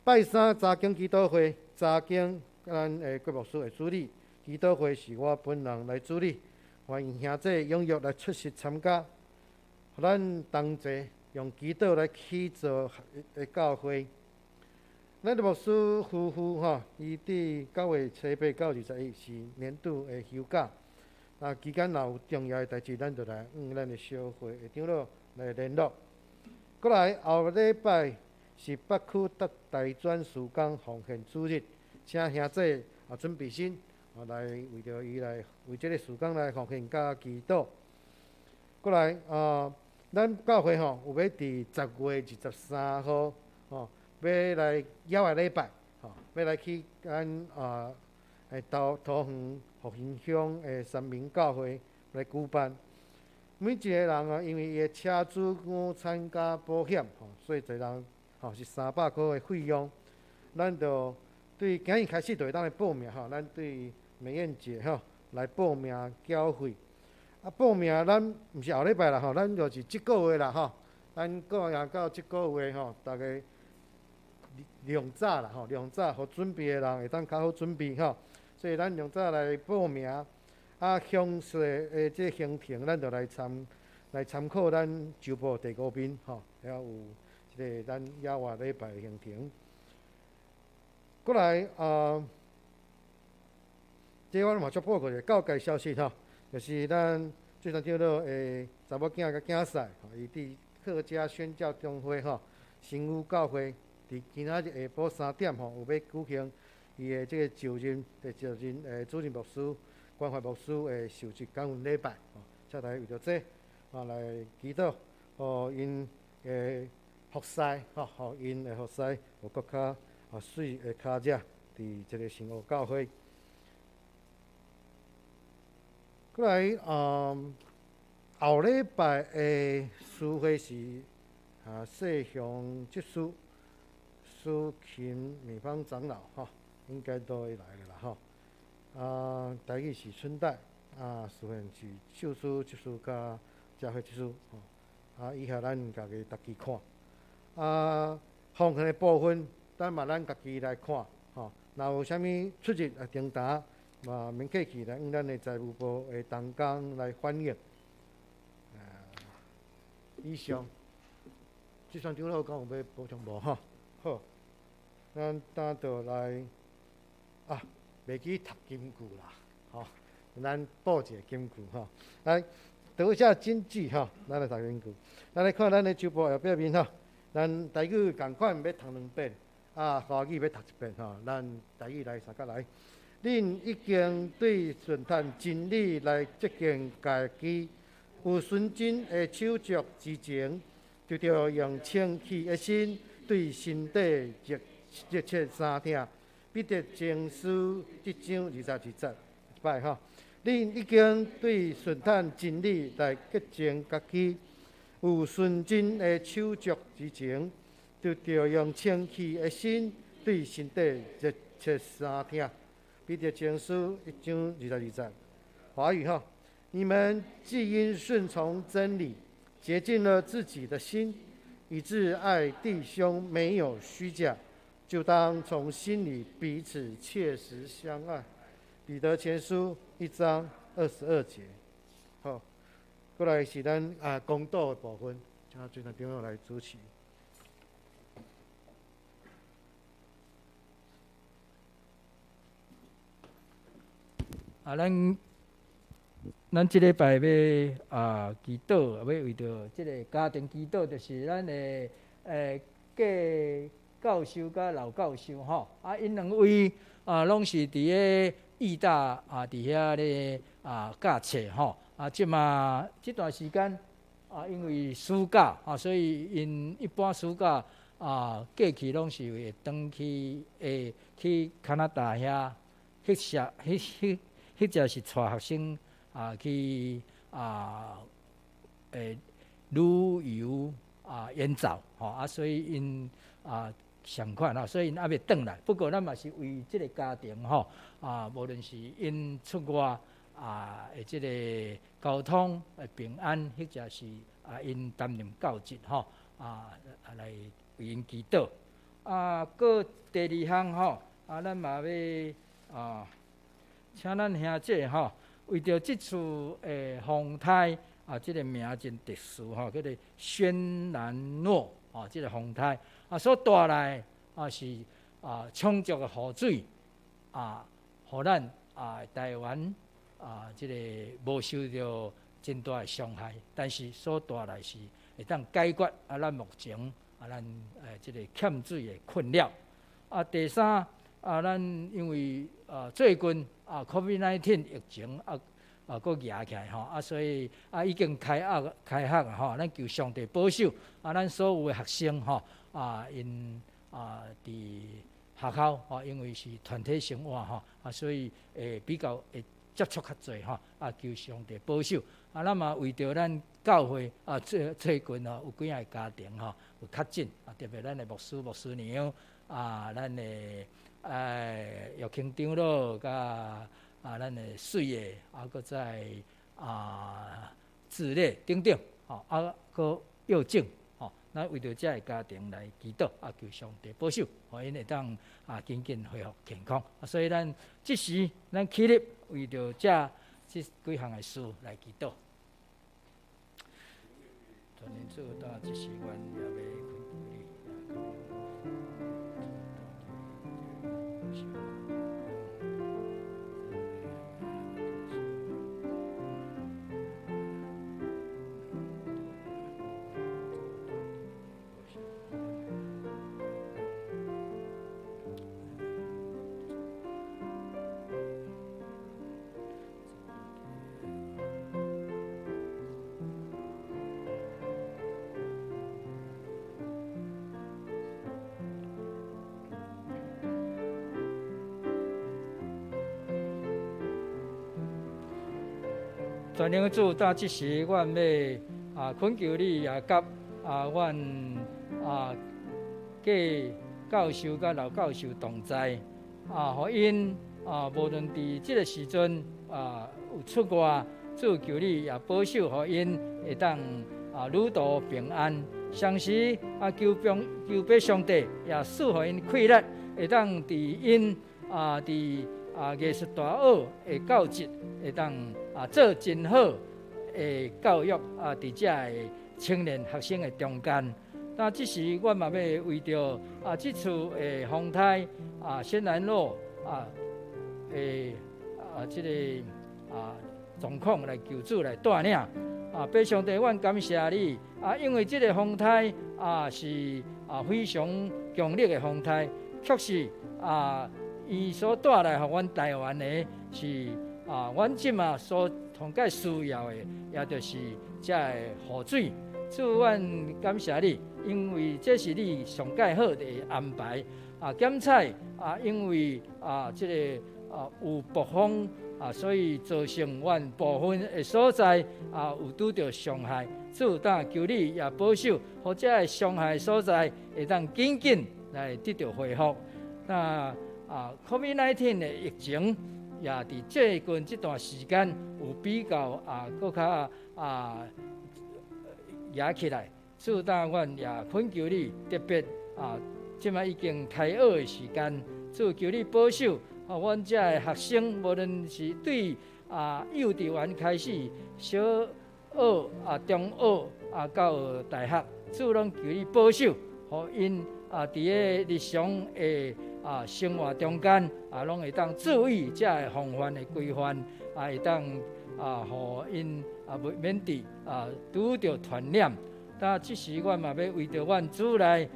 拜三查經祈禱會，查經咱的郭牧師會主理，祈禱會是我本人來主理。歡迎兄弟踴躍來出席參加，予咱同齊用祈禱來起造的教會。咱的牧師夫婦吼，伊佇9月初8到21是年度的休假。啊，期間若有重要的代誌，咱就來向咱的小會的長老來聯絡。過來後禮拜是北區搭大專事工奉獻主日，請兄弟啊準備心。啊，來為著伊來為這个事工來奉獻佮祈禱。過來啊，咱教會吼有欲佇10月23號吼，欲來猶下禮拜吼，欲來去咱啊，桃園復興鄉的三民教會來舉辦。每一個人啊，因為伊的車主有參加保險吼，所以一個人吼是300箍的費用。咱就對今日開始就會當來報名吼，咱對美燕姐吼來報名繳費。啊，報名咱毋是後禮拜啦吼，咱就是這個月啦吼，咱過夜到這個月吼，逐家量早啦吼，量早，予準備的人會當較好準備吼。所以咱量早來報名，啊，詳細的這行程，咱就來參考咱週報第五面吼，遐有這個咱野外禮拜的行程。過來啊，這我嘛足報告一個教界消息吼，就是咱最近長老的查某囝佮囝婿，伊佇客家宣教中會吼，新宇教會，佇今仔日下晡3點吼，有欲舉行伊伊的這个就任的就任主任牧師關懷牧師的受職感恩禮拜，吼，請大家為著這來祈禱，予𪜶的服侍，吼，予𪜶的服侍有閣較媠的跤跡，佇這个新湖教會。過來，後禮拜的司會是世雄執事蘇琴美芳長老，吼，應該都會來的啦，吼。台語是春代，司會是秀書執事佮佳慧執事，吼。以下咱家己逐己看。奉獻的部分，等嘛咱家己來看，吼。若有啥物出入啊，訂單嘛免客氣，來向咱的財務部的同工來反映。以上，這三長老敢有欲補充無？吼，好，咱等就來袂記讀金句啦，吼，咱補一个金句吼。來，多謝金句吼，咱來讀金句。咱來看咱的周報後壁面吼，咱台語仝款欲讀兩遍，華語欲讀一遍吼。咱台語來相佮來。恁已經對順趁真理來潔淨家己，有純真的手足之情，就著用清氣的心對身體熱熱切相疼。彼得前書一章22節，一擺吼。恁已經對順趁真理來潔淨家己，有純真的手足之情，就著用清氣的心對身體熱切相疼。彼得前書一章22節，華語吼。你們既因順從真理，潔淨了自己的心，以致愛弟兄沒有虛假，就當從心裡彼此切實相愛。彼得前書一章22節。好，過來是咱公道的部分，請最長長老來主持。咱這禮拜欲祈禱，欲為著這个家庭祈禱，就是咱的郭教授佮劉教授吼，𪜶兩位攏是佇个義大佇遐咧教冊吼，這馬這段時間因為暑假所以𪜶一般暑假過去攏是會轉去會去加拿大遐，彼者是帶學生去旅遊研習吼，所以𪜶相款啊，所以𪜶猶未轉來。不過咱嘛是為這个家庭吼無論是𪜶出外的這个交通的平安，或者是𪜶擔任教職吼來為𪜶祈禱。閣第二項吼咱嘛欲請咱兄姐吼，為著這次的風颱這个名真特殊吼，叫做軒嵐諾這个風颱所帶來是充足的雨水予咱台灣這个無受著真大的傷害，但是所帶來是會當解決咱目前咱這个欠水的困擾。第三咱因為最近COVID-19 疫情閣嚴起來吼，所以已經開學吼，咱求上帝保守咱所有的學生吼𪜶佇學校吼，因為是團體生活吼，所以會比較會接觸較濟吼，求上帝保守。咱嘛為著咱教會最近有幾仔個家庭吼有確診，特別咱的牧師、牧師娘咱的玉清長老佮咱的水的，閣再智烈等等，吼，閣幼正，吼，咱為著這个家庭來祈禱，求上帝保守，予𪜶會當緊緊恢復健康。所以咱這時咱起立為著這幾項的事來祈禱。全能主，到這時，阮也欲懇求你。全能主，到這時，阮欲懇求你，也佮阮郭教授佮劉教授同在，予𪜶無論佇這个時陣有出外，主求你也保守，予𪜶會當旅途平安。同時求父上帝也賜予𪜶氣力，會當佇𪜶佇藝術大學的教職，會當做真好的教育佇遮的青年學生的中間。那這時，阮嘛欲為著這次的風颱仙蘭洛的這个狀況來求主來帶領。父上帝，阮感謝你，因為這个風颱是非常強烈的風颱，確實伊所帶來予阮台灣的是阮這馬所上蓋需要的，也就是這个雨水。主，阮感謝你，因為這是你上蓋好的安排。減彩，因為這个有暴風，所以造成阮部分的所在有拄著傷害。主，但求你也保守，予這个傷害所在會當緊緊來得著恢復。那COVID-19 的疫情也佇最近這段時間有比較閣較嚴起來。主，但阮也懇求你，特別這擺已經開學的時間，主求你保守，予阮遮的學生，無論是對幼稚園開始，小學中學到大學，主攏求你保守，予𪜶佇个日常的生活中間攏會當注意遮个防範的規範，會當予𪜶袂免佇拄著傳染。但這時，阮嘛欲為著阮主內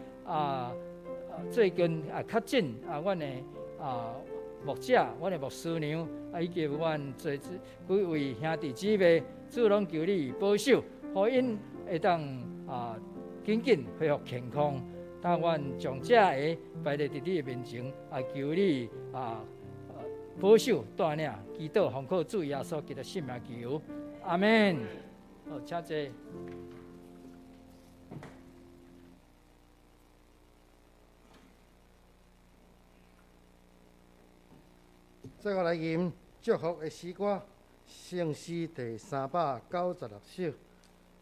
最近確診阮的牧者、阮的牧師娘以及阮這幾位兄弟姊妹，主攏求你保守，予𪜶會當緊緊恢復健康。但阮將這个擺佇你的面前，求你保守帶領，祈禱奉靠主耶穌基督聖名求，阿們。好，請坐。最後來吟祝福的詩歌，聖詩第396首，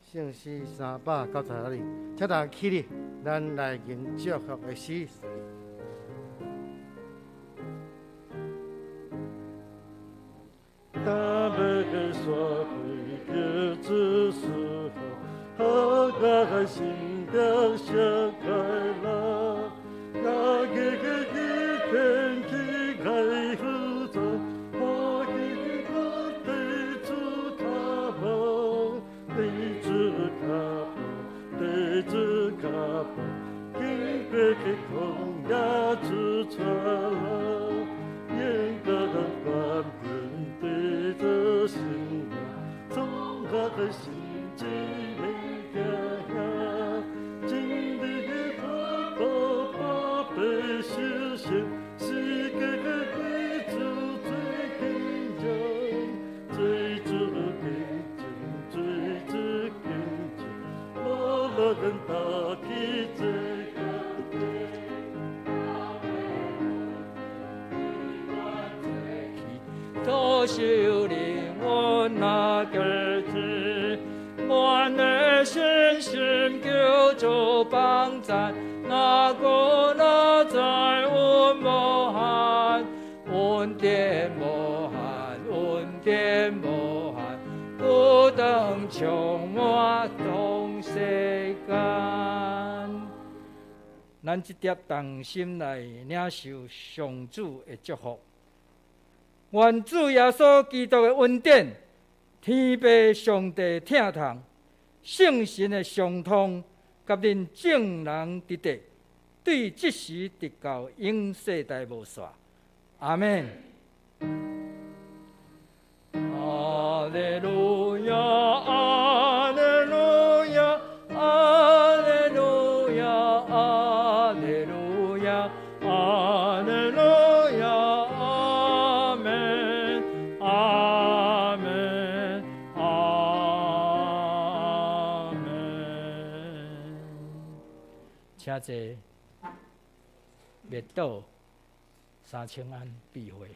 聖詩396，請大家起立，咱來吟祝福的詩。大悲说归叫主师傅，好个心中小快乐，那个个天气开复杂，我一个对主卡步，对主卡步，对主卡步，经过个空也出错了，严格的官兵对着心啊，总个心机没变呀，真理的法度宝贝修行。是个个贵族最坚强，最主坚强，最主坚强，无论大起最高。多修炼我那个子，我的信心叫做帮赞，那个那在阮无限，恩典无限，恩典無限，孤單充滿當世間。咱這碟同心來領受上主的祝福。願主耶穌基督的恩典、天父上帝疼痛、聖神的相通，佮恁眾人佇佇，對這時直到永世代無煞。阿們。哈利路亞，哈利路亞，哈利路亞，哈利路亞，哈利路亞，阿們，阿們，阿請坐，滅倒三清庵閉會。